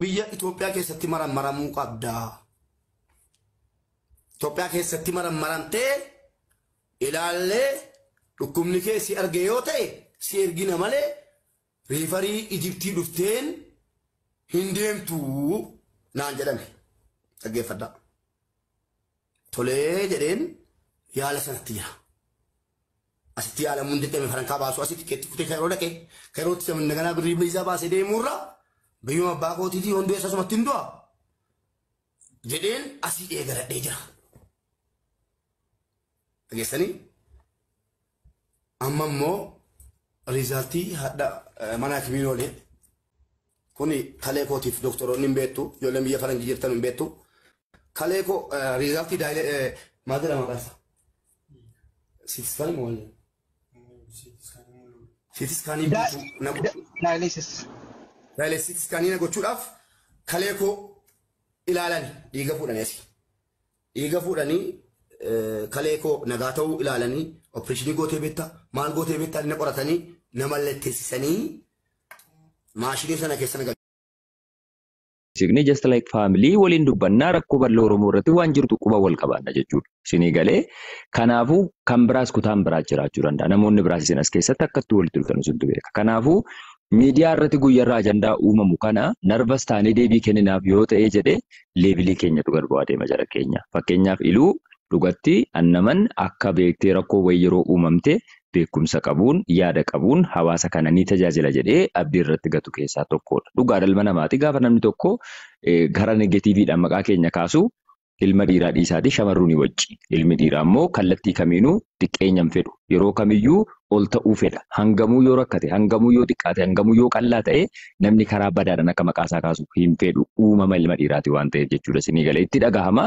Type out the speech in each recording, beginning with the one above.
Biyya Itoophiyaa keessatti marammaramuu qabda. Itoophiyaa keessatti marammaramtee ilaallee dhukkubni kee si arge yoo ta'e si ergina malee refer Ijiptii dhufteen hin deemtu naan jedhame. Dhaggeeffadhaa. Tolee jedheen yaala sanatti jira. Asitti yaalamuun dirqame farankaa baasu asitti keetti kutee Kairoo dhaqee Kairootti naganaa birrii biisaa baasee deemuurra biyyuma abbaa kootiitii hundee asumatti hin du'a jedheen asii eegaladhee jira. Dhageessanii amma immoo result hadha mana hakimiin oolee kuni kalee kootiif doktoroonni hin beektu, ijoolleen biyya faranjii jirtan hin beektu. Kalee koo result daayilee maal jedhama maqaan isaa? CT scan moo maal jedhama? CT scan guutuu na Dialysis. Dialysis scan na gochuudhaaf kalee koo ilaalani dhiiga fuudhanii asii. Dhiiga fuudhanii kalee koo nagaa ta'uu ilaalanii operation gootee beektaa, maal gootee beektaa, inni qoratanii na mallatteessisanii maashinii sana keessa na Siqnee just like family waliin dubbannaa, rakkoo bal'aa Oromoo irratti waan jirtu quba wal qabaanna jechuudha. Isinii galee kanaafuu kan biraas kutaan biraa jiraachuu danda'a. Namoonni biraas isin as keessatti akkatti walitti dhuftan isintu beeka. Kanaafuu miidiyaa irratti guyyaarraa ajandaa uumamu kana nervous taanee deebii kenninaaf yoo ta'ee jedhee level keenyatu gad bu'aa deema jara keenya. Fakkeenyaaf iluu dhugatti annaman akka beektee rakkoo wayii yeroo uumamte beekumsa qabuun yaada qabuun hawaasa kana ni tajaajila jedhee abdii irratti gatu keessaa tokkodha. Dhugaa ilma namaati, gaafa namni tokko gara negativeiidhaan maqaa keenya kaasu ilma dhiiraa dhiisaati shamarruu ni wacci. Ilmi dhiiraa immoo kallattii kamiinuu xiqqeenya hin fedhu. Yeroo kamiyyuu ol ta'uu fedha. Hangamuu yoo rakkate, hangamuu yoo xiqqaate, hangamuu yoo qallaa ta'e namni karaa badaadhaan akka maqaa isaa kaasu hin fedhu. Uumama ilma dhiiraati waan ta'eef jechuudha. Isinii galee itti dhagahama,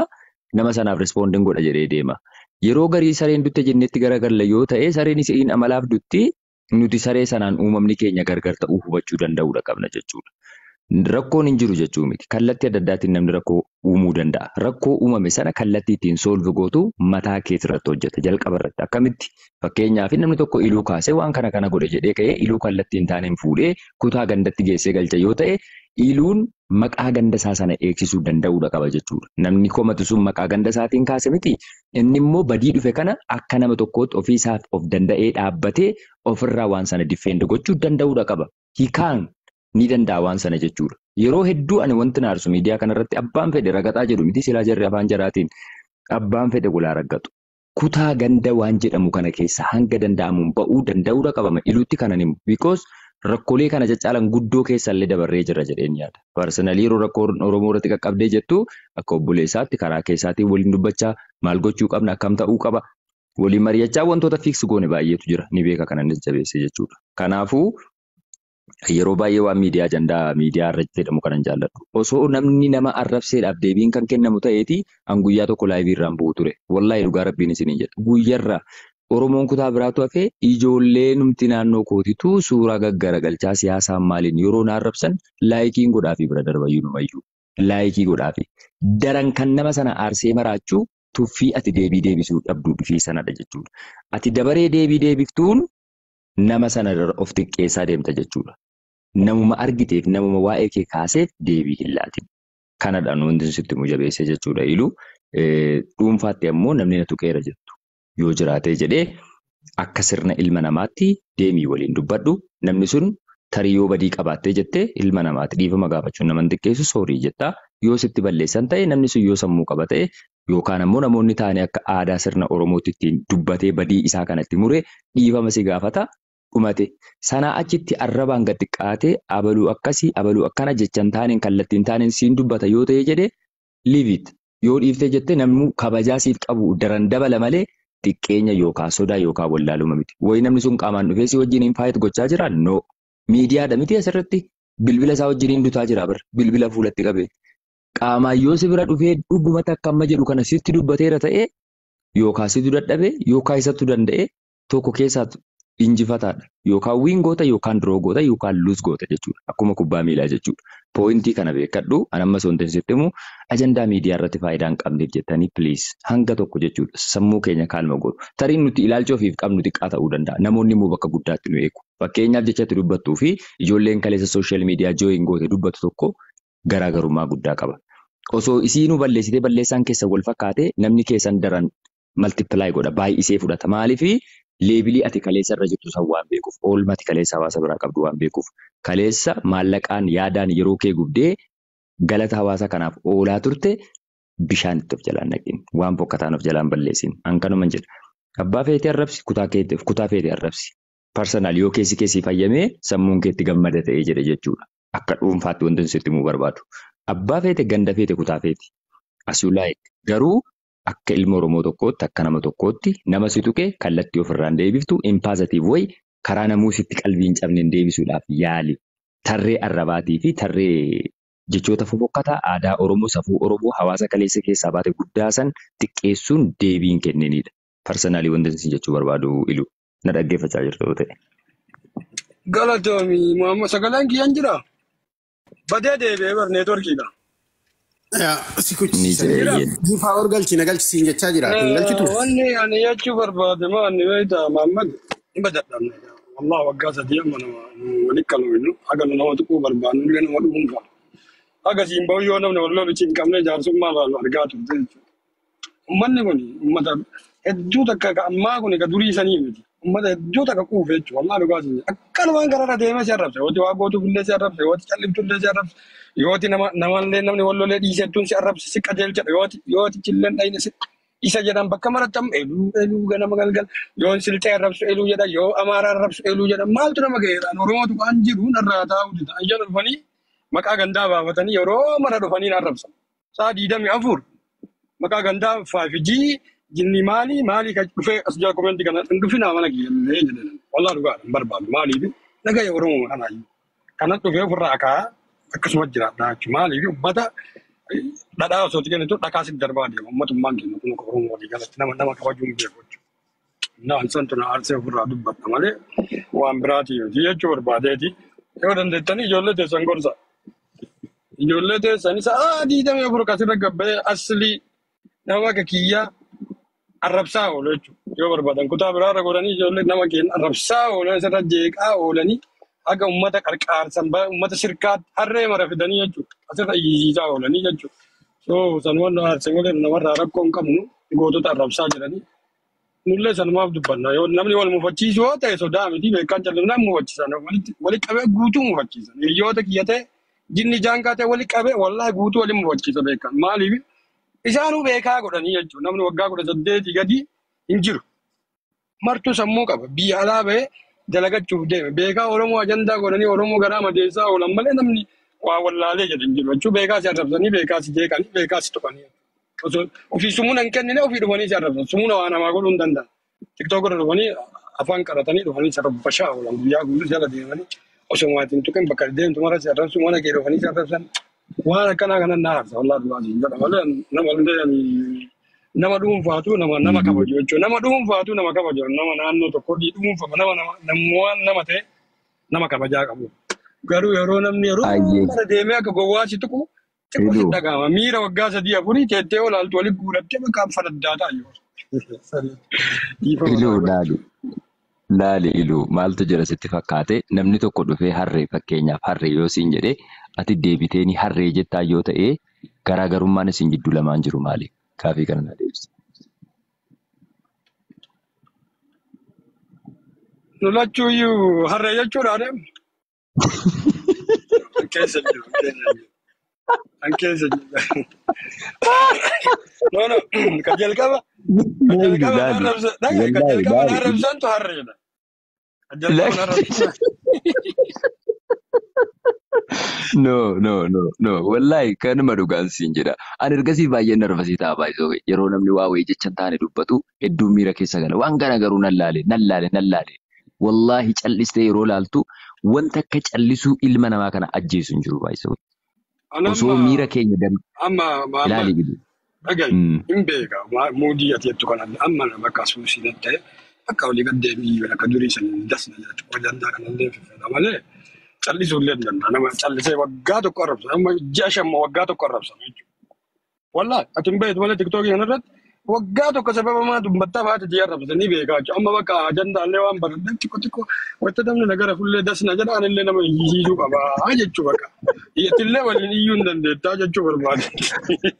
nama sanaaf respondiin godha jedhee deema. Yeroo garii sareen dutte jennetti garagalla yoo ta'e, sareen isiin amalaaf dutti, nuti saree sanaan uumamni keenya gargar ta'uu hubachuu danda'uudha qabna jechuudha. Rakkoon hin jiru jechuu miti. Kallattii adda addaatiin namni rakkoo uumuu danda'a. Rakkoo uumame sana kallattii ittiin solve gootu mataa keetii irratti hojjeta. Jalqaba irratti akkamitti? Fakkeenyaaf namni tokko iluu kaasee waan kana kana godhe jedhee ka'ee iluu kallattii hin taaneen fuudhee kutaa gandatti geessee galcha yoo ta'e, iluun maqaa ganda isaa sana eegsisuu danda'uudha qaba jechuudha. Namni komatu sun maqaa ganda isaatiin kaase miti. Inni immoo badii dhufe kana akka nama tokkootti ofiisaaf of danda'ee dhaabbatee ofirraa waan sana defend gochuu danda'uudha qaba. Hiikaan ni danda'a waan sana jechuudha. Yeroo hedduu ani wanti na aarsu miidiyaa kanarratti abbaan fedhe ragaxaa jedhu miti, silaa jarri afaan jaraatiin abbaan fedhe walaa raggatu. Kutaa ganda waan jedhamu kana keessa hanga danda'amuun ba'uu danda'uudha qabama. Iluutti kanan himu. Because rakkoolee kana caccaalan guddoo keessallee dabarree jira jedheen yaada. Personally yeroo rakkoo Oromoo irratti qaqqabdee jettu akka obboleessaatti karaa keessaatiin waliin dubbachaa, maal gochuu qabna, akkam ta'uu qaba, waliin mari'achaa wantoota fix goone baay'eetu jira. Ni beeka kanan jabeesse jechuudha. Kanaafuu yeroo baay'ee waan miidiyaa ajandaa miidiyaa irratti jedhamu kanan jaalladhu. Osoo namni nama arrabseedhaaf deebiin kan kennamu ta'eeti an guyyaa tokko live irraan bu'u ture. Wallaahi dhugaa rabbiin isiniin jedha. Guyyarraa Oromoon kutaa biraatu hafee ijoollee numti naannoo kootitu suuraa gaggaragalchaa siyaasaan maaliin yeroo na arrabsan likeiin godhaafi bira darbayyuu numayyuu. Like godhaafi. Daran kan nama sana aarsee maraachuu tuffii ati deebii deebisuu dhabduu dhufii sanadha jechuudha. Ati dabaree deebii deebiftuun nama sana of xiqqeessaa deemta jechuudha. Namuma argiteef, namuma waa'ee kee kaaseef deebii hin laatin. Kanadhaan wanti sitti mu jabeesse jechuudha. Iluu dhuunfaatti ammoo namni na tuqeera jettu yoo jiraate jedhee akka sirna ilma namaatti deemii waliin dubbadhu. Namni sun tarii yoo badii qabaattee jettee ilma namaatti dhiifama gaafachuun nama xiqqeessu, sorry jettaa. Yoo sitti balleessan ta'e, namni sun yoo sammuu qaba ta'e yookaan ammoo namoonni taa'anii akka aadaa sirna Oromootti ittiin dubbatee badii isaa kanatti muree dhiifama si gaafata, dhumate. Sanaa achitti arrabaan gad xiqqaatee abaluu akkasii abaluu akkana jechan taaneen kallattiin taaneen siin dubbata yoo ta'e jedhee, leave it. Yoo dhiiftee jette namni kabajaa siif qabu daran dabala malee xiqqeenya yookaan sodaa yookaan wallaaluma miti. Wayi namni sun qaamaan dhufee si wajjin hin fight gochaa jira? No. Miidiyaadha miti, asirratti bilbila isaa wajjin hin dutaa jira bara bilbila fuulatti qabee. Qaamaan yoo si bira dhufee dhugumatti akka amma jedhu kana sitti dubbateera ta'ee, yookaan situ dadhabe yookaan isattu danda'e, tokko keessaa injifataadha. Yookaan win goota, yookaan draw goota, yookaan lose goota jechuudha. Akkuma kubbaa miilaa jechuudha. Point kana beekadhu. An ammas wanti sitti himu ajandaa miidiyaa irratti faayidaa hin qabneef jettanii please hanga tokko jechuudha. Sammuu keenya calm godhu. Tariin nuti ilaalcha ofiif qabnu xiqqaa ta'uu danda'a. Namoonni immoo bakka guddaatti nu eegu. Fakkeenyaaf jechatti dubbattuu fi ijoolleen kaleessa social media join goote dubbatu tokko Garaagarummaa guddaa qaba. Osoo isiinuu balleessitee balleessaan keessa wal fakkaate namni keessan daran multiply godha, baay'isee fudhata. Maaliif leebilii ati kaleessa irra jirtu san waan beekuuf, oolmaa ati kaleessa hawaasa biraa qabdu waan beekuuf, kaleessa maallaqaan yaadaan yeroo kee gubdee galata hawaasa kanaaf oolaa turte bishaan itti of jalaan naqin, waan fokkataan of jalaan balleessin. An kanuman jedha. Abbaa feetee arrabsi, kutaa feetee arrabsi. Personal yoo keessi keessi fayyamee sammuun keetti gammada ta'ee jedhe jechuudha. Akka dhuunfaatti wanti sitti himuu barbaadu. Abbaa feete, ganda feete, kutaa feete. As you like. Garuu akka ilma Oromoo tokkootti, akka nama tokkootti, nama si tuqe kallattii ofirraan deebiftu in positive way karaa namuu sitti qalbii hin cabneen deebisuudhaaf yaali. Tarree arrabaatii fi tarree jechoota fofokkataa aadaa Oromoo, safuu Oromoo, hawaasa kaleessa keessaa baate guddaa san xiqqeessuun deebii hin kenninidha. Personally wanti isin jechuu barbaadu ilu. Na dhaggeeffachaa jirtu yoo ta'e. Galatoomi Muhammad, sagaleen kiyyaan jira. Badee deebi'ee bar neetworkiidha. Si kuchisiisan. Jifaa ol galchi na galchisiin jechaa jira. Hin galchitu. Wanni ani jechuu barbaade maa inni beektaa Muhammad ni badadhamne. Wallah waggaa 3 amma nama walitti kalooyinu haga nu nama tuquu barbaannu illee nama dhuunfaa. Haga siin bahu yoo namni wal lolu hin qabne jaarsummaa laalu argaa turte jechuudha. Uummanni kun uummata hedduu takka ka ammaa kun ka durii sanii miti. Uummata hedduu takka quufe jechuudha. Wallah dhugaa siin akkanumaan kararra deemee si arrabse. Yooti waa gootuuf illee si arrabse. Yooti calliftu illee si arrabse. Yooti nama namallee namni wal lolee dhiisettuun si arrabse, si qajeelchadha. Yooti chilleen dhayine si isa jedhan bakka maratti amma eluu eluu ganama galgal yoon silxee arrabsu eluu jedha, yoo amaaraa arrabsu eluu jedha. Maaltu nama ga'eedhaan Oromootu waan jiru narraa taa'uu dida. Ayyaana dhufanii maqaa gandaa baafatanii yeroo mara dhufanii na arrabsan. Sa'a 24 maqaa gandaa 5G jinni maalii maalii kan dhufee as jala komentii kana hin dhufinaa mana kiyyallee jedhan. Wallah dhugaadha hin barbaadu, maaliif nagaya Oromoo kanaayyuu. Kanan dhufee ofirraa akaa akkasuma jiraadha jechuudha. Maaliif uummata dhadhaa osoo itti kennitu dhakaa sitti darbaa deema. Uummatummaan keenya kun Oromoo walii galatti nama nama kabajuu hin beeku jechuudha. Naan santu na aarsee ofirraa dubbadha malee waan biraatii miti jechuu barbaadeeti. Yoo dandeettanii ijoollee teessan gorsa. Ijoollee teessan sa'a 24 kasirra gabbee aslii nama akka kiyyaa arrabsaa oolu jechuudha. Yoo barbaadan kutaa biraarra godhanii ijoollee nama keenya arrabsaa oolan, asirra jeeqaa oolanii haga uummata qarqaarsan uummata sirkaa harree mara fidanii jechuudha. Asirra iyyisiisaa oolanii jechuudha. So sanumaan nu aarsee malee namarraa rakkoo hin qabnu, gootota arrabsaa jiranii. Nullee sanumaaf dubbanna. Yoo namni wal mufachiisu yoo ta'e sodaa miti, beekaan callisnaan mufachiisan. Walitti qabee guutuu mufachiisan. Hiriyoota kiyya ta'e jinni jaankaa ta'e walitti qabee wallaahi guutuu waliin mufachiisa beekan. Maaliif isaanuu beekaa godhanii jechuudha. Namni waggaa 18 gadi hin jiru. Martuu sammuu qaba. Biyya alaa bahee dalagachuuf deeme. Beekaa Oromoo ajandaa godhanii Oromoo garaa madeessaa oolan malee namni waa wallaalee jedhu hin jiru jechuudha. Beekaa si arrabsanii, beekaa si jeeqanii, beekaa si tuqanii. Osoo ofii sumuuna hin kennine ofii dhufanii si arrabsan. Sumuuna waa namaa godhuu hin danda'an. TikTok irra dhufanii afaan qaratanii dhufanii si arrabbashaa oolan, guyyaa guutuu jala deemanii osoo maatiin tuqin bakka deemtu mara si arrabsu, mana kee dhufanii si arrabsan. Waan akkanaa kanan na aarsa wallaahi dhugaa siin jedha malee nama illee nama dhuunfaatu nama nama kabaju jechuudha. Nama dhuunfaatu nama kabaju, nama naannoo tokko dhuunfama nama nama namuwaan nama ta'e nama kabajaa qabu. Garuu yeroo namni yeroo mara deemee akka gowwaa si tuqu xiqqoo si dhagahama. Miira waggaa 3 4 teettee olaaltu walitti guurattee bakka fanaddaa ta'a yoo. Iluu laali. Laali iluu, maaltu jira sitti fakkaate? Namni tokko dhufee harree, fakkeenyaaf harree yoo siin jedhee, ati deebiteeni harree jettaa yoo ta'e, garaagarummaan isin gidduu lamaan jiru maali? Gaafii kana na deebisi. Nu lachuuyyuu harree jechuudha adeemu. An keessa jiru. An keessa jiru. An keessa jiru. No, no, ka jalqaba na arrabsa, dhagaye, ka jalqaba na arrabsantu harreedha. Ka jalqaba na arrabsan. No, no, no, no. Wallahi kanuma dhugaan siin jedha. Ani ergasii baay'ee nervous ta'a baay'isoo. Yeroo namni waa wayii jecha hin taane dubbatu hedduu miira keessa gala. Waan kana garuu nan laale, nan laale, nan laale. Wallahi callistee yeroo laaltu wanta akka callisuu ilma namaa kana ajjeesu hin jiru baay'isoo. Ani Osoo amma miira keenya amma ilaali Muhammad gidu. Dhagaye, hin beeka muudii ati jettu kana amma nama akka suusii ta'e akka olii gad deemii akka durii san dasna jechuudha. Ajandaa kanallee fedha malee callisuu illee hin danda'a. Nama callisee waggaa tokko arrabsa. Amma ji'a 5 waggaa tokko arrabsa jechuudha. Wallaahi ati hin beektu malee TikTokii kanarratti Waggaa tokko sababa maa dubbattaa baate jee arrabsanii beekaa jechuudha. Amma bakka ajandaallee waan baradheef xiqqoo xiqqoo wanta namni nagara fullee dasna jedhaan illee nama iyyisiisuu qabaa jechuu bakka. Iyyattillee waliin iyyuu hin dandeettaa jechuu barbaade.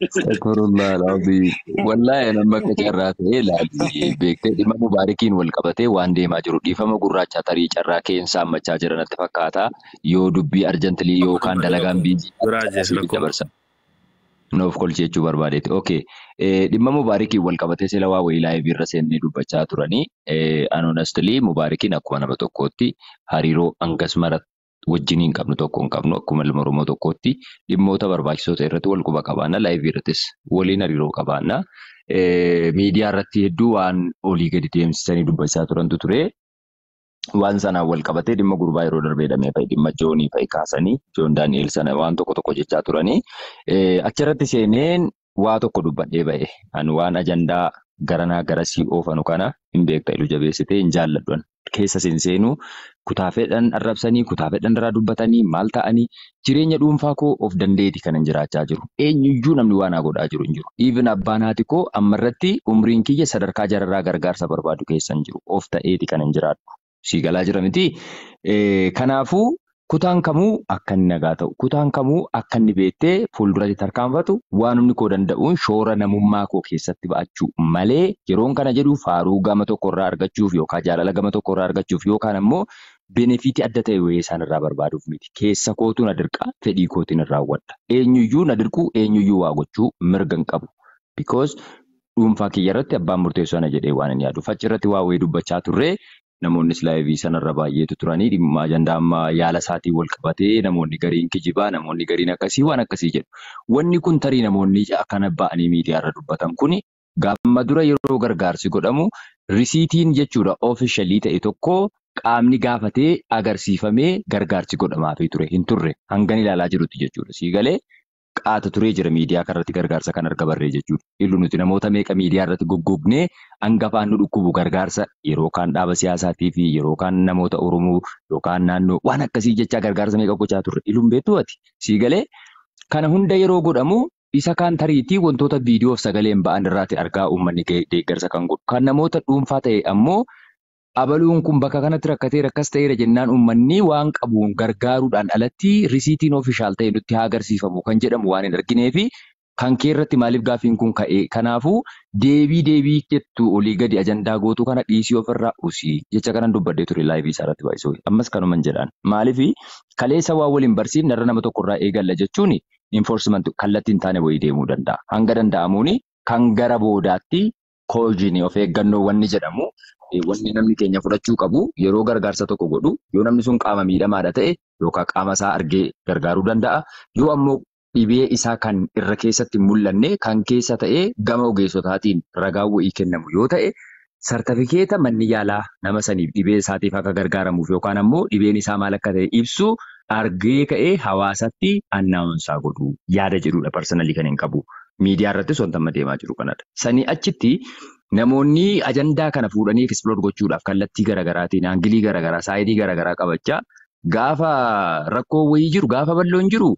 Astaghfirullah al-azim. Wallahi nama akka carraa ta'ee laali beektee dhimma Mubaarakiin wal qabatee waan deemaa jiru dhiifama gurraacha tarii carraa keensa hammachaa jiran natti fakkaata. Yoo dubbii arjantilii yookaan dalagaan biizii Biraa jees asitti rakkoo. dabarsan. Nuuf kolchi jechuu barbaadeeti. Okay. Dhimma Mubaarakiin wal qabatee sila waa wayii live irra seennee dubbachaa turanii. An honestly Mubaarakiin akkuma nama tokkootti hariiroo hangas mara wajjin hin qabnu tokko hin qabnu akkuma ilma Oromoo tokkootti dhimmoota barbaachisoo ta'e irratti wal quba qabaanna. Live irrattis waliin hariiroo qabaanna. Miidiyaa irratti hedduu waan olii gadi deemsisanii dubbachaa turantu ture. Waan sanaan wal qabatee dhimma gurbaa yeroo darbee hidhamee fa'i dhimma Joonii fa'i kaasanii Joon Daani'el sana waan tokko tokko jechaa turanii. Achirratti seeneen waa tokko dubbadhee ba'e. Ani waan ajandaa garanaa garasii oofanu kana hin beekta ilu jabeessitee hin jaalladhu. Ani. Keessa sin seenuu kutaa fedhan arrabsanii kutaa fedhan irraa dubbatanii maal ta'anii jireenya dhuunfaa koo of danda'eeti kanan jiraachaa jiru. Eenyuyyuu namni waan haa godhaa jiru hin jiru. Even abbaan haati koo ammarratti umriin kiyya sadarkaa jararraa gargaarsa barbaadu keessa hin jiru. Of ta'eeti kanan jiraadhu. Sii galaa jira miti. Kanaafuu kutaan kamuu akka inni nagaa ta'u, kutaan kamuu akka inni beektee fuulduratti tarkaanfatu waan humni koo danda'uun shoora namummaa koo keessatti ba'achuu malee yeroon kana jedhu faaruu gama tokkorraa argachuuf yookaan jaalala gama tokkorraa argachuuf yookaan ammoo benefiitii adda ta'e wayii isaan irraa barbaaduuf miti. Keessa kootu na dirqa, fedhii kootiin hin raawwadha. Eenyuyyuu na dirquu, eenyuyyuu waa gochuu mirga hin qabu. Because dhuunfaa kiyya irratti abbaan murteessuu ana jedhee waan hin yaadu. Achirratti waa wayii dubbachaa turre. Namoonnis live sanarra baay'eetu turanii dhimma ajandaa amma yaala isaatiin wal qabatee namoonni gariin kijibaa namoonni gariin akkasii waan akkasii jedhu. Wanni kun tarii namoonni akkana ba'anii miidiyaarra dubbatan kuni gaafa dura yeroo gargaarsi godhamu risiitiin jechuudha officially ta'e tokko qaamni gaafatee agarsiifamee gargaarsi godhamaafii ture hin turre hangan ilaalaa jirutti jechuudha. Sii galee qaata turee jira miidiyaa kanarratti gargaarsa kan arga barree jechuudha. Illu nuti namoota meeqa miidiyaa irratti goggognee hangafaan nu dhukkubu gargaarsa yeroo kaan dhaaba siyaasaatii fi yeroo kaan namoota Oromoo yookaan naannoo waan akkasii jechaa gargaarsa meeqa gochaa turre. Iluun beektu ati sii galee kana hunda yeroo godhamu isa kaan tariitii wantoota viidiyoof sagaleen ba'an irraati argaa uummanni deeggarsa kan godhu. Kan namoota dhuunfaa ta'e ammoo abaluun kun bakka kanatti rakkateera akkas ta'eera jennaan uummanni waan qabuun gargaaruudhaan alatti risiitiin official ta'e nutti haa agarsiifamu kan jedhamu waan hin arginee fi kan kee irratti maaliif gaaffiin kun ka'e. Kanaafuu deebii jettu olii gadi ajandaa gootuu kana dhiisii ofirraa usii jecha kanan dubbadhee ture live isaa irratti baay'isuu. Ammas kanuman jedhaan. Maaliif kaleessa waa waliin barsiifne irra nama tokkorraa eegalla jechuun enforcement kallattii hin taane wayii deemuu danda'a. Hanga danda'amuuni kan gara boodaatti koojinii of eeggannoo wanni jedhamu wanni namni keenya fudhachuu qabu yeroo gargaarsa tokko godhu yoo namni sun qaama miidhamaadha ta'e yookaan qaama isaa argee gargaaruu danda'a. Yoo ammoo dhibee isaa kan irra keessatti mul'anne kan keessa ta'e gama ogeessotaatiin ragaa wayii kennamu yoo ta'e sartifikeeta manni yaalaa nama saniif dhibee isaatiif akka gargaaramuuf yookaan ammoo dhibeen isaa maal akka ta'e ibsu argee ka'ee hawaasatti annaawunsaa godhu yaada jedhudha personally kan hin qabu. Miidiyaa irrattis wanta amma deemaa jiru kanadha. Sanii achitti namoonni ajandaa kana fuudhanii explore gochuudhaaf kallattii garaagaraatiin angle garaagaraa side garaagaraa qabachaa gaafa rakkoo wayii jiru gaafa bal'oon jiru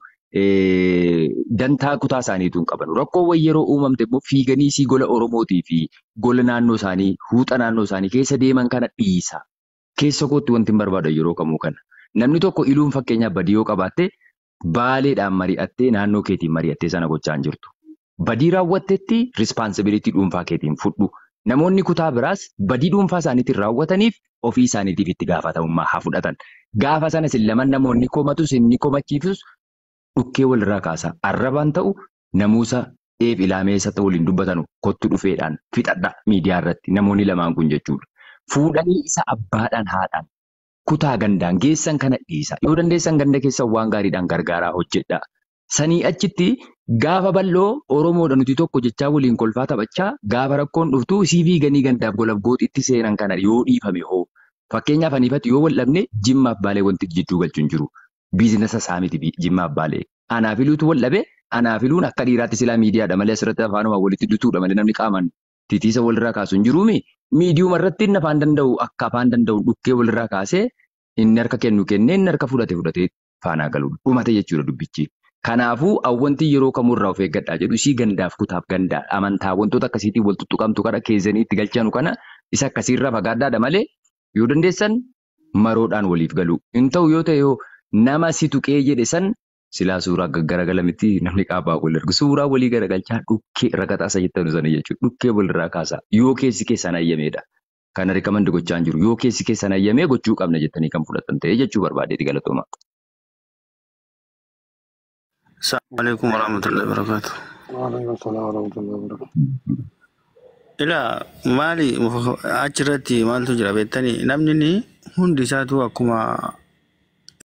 dantaa kutaa isaaniitu hin qaban. Rakkoo wayii yeroo uumamte immoo fiiganii sii gola Oromootii fi gola naannoo isaanii huuxa naannoo isaanii keessa deeman kana dhiisa. Keessa kootti wanti hin barbaadan yeroo kamuu kana. Namni tokko iluun fakkeenyaaf badii yoo qabaatte baaleedhaan mari'attee naannoo keetiin mari'attee sana gochaa hin jirtu. Badii raawwattetti responsibility dhuunfaa keetiin fudhu. Namoonni kutaa biraas badii dhuunfaa isaaniitiin raawwataniif ofii isaaniitiif itti gaafatamummaa haa fudhatan. Gaafa sana isin lamaan namoonni komatus inni komachiiftus dhukkee walirraa kaasa. Arrabaan ta'u namuusa eef ilaameessa ta'u waliin dubbatanu kottu dhufeedhaan fixadha miidiyaa irratti namoonni lamaan kun jechuudha. Fuudhanii isa abbaadhaan haadhaan kutaa gandaan geessan kana dhiisa. Yoo dandeessan ganda keessan waan gaariidhaan gargaaraa hojjedha. Sanii achitti gaafa bal'oo Oromoodha nuti tokko jechaa waliin kolfaa taphachaa gaafa rakkoon dhuftu isii fiiganii gandaaf golaaf gooxitti seenan kana yoo dhiifame hoo. Fakkeenyaaf aniifatti yoo wal dhabne Jimmaaf Baalee wanti jidduu galchu hin jiru. Business isaa miti Jimmaaf Baalee. Anaaf iluutu wal dhabe anaaf iluun akka dhiiraatti silaa miidiyaadha malee asirratti afaanuma walitti dutuudha malee namni qaamaan titiisa walirraa kaasu hin jiruumi. Miidiyuma irratti inni afaan danda'u akka afaan danda'u dhukkee walirraa kaasee inni harka kennu kennee inni harka fudhate fudhatee faanaa galuudha. Dhumate jechuudha dubbichi. Kanaafuu wanti yeroo kamurraa of eeggadhaa jedhu isii gandaaf kutaaf gandaa amantaa wantoota akkasiitiin wal tuttuqamtu kana keessanii itti galchanu kana isa akkasiirraa fagaadhaadha malee yoo dandeessan maroodhaan waliif galu. Hin ta'u yoo ta'e yoo nama si tuqee jedhe san silaa suuraa gaggaragala miti namni qaabaa wal ergu suuraa walii garagalchaa dhukkee ragaxaasa jettanu sana jechuudha. Dhukkee walirraa kaasaa yoo keessi keessan hayyameedha. Kana recommend gochaa hin jiru. Yoo keessi keessan hayyamee gochuu qabna jettanii kan fudhatan ta'e jechuu barbaadeeti galatooma. Assalamu alaikum warahmatullahi wabarakatuh. Waalaikum salaam warahmatullahi wabarakatuh. Ilaa, maali achirratti maaltu jira beektanii? Namni ni hundi isaatu akkuma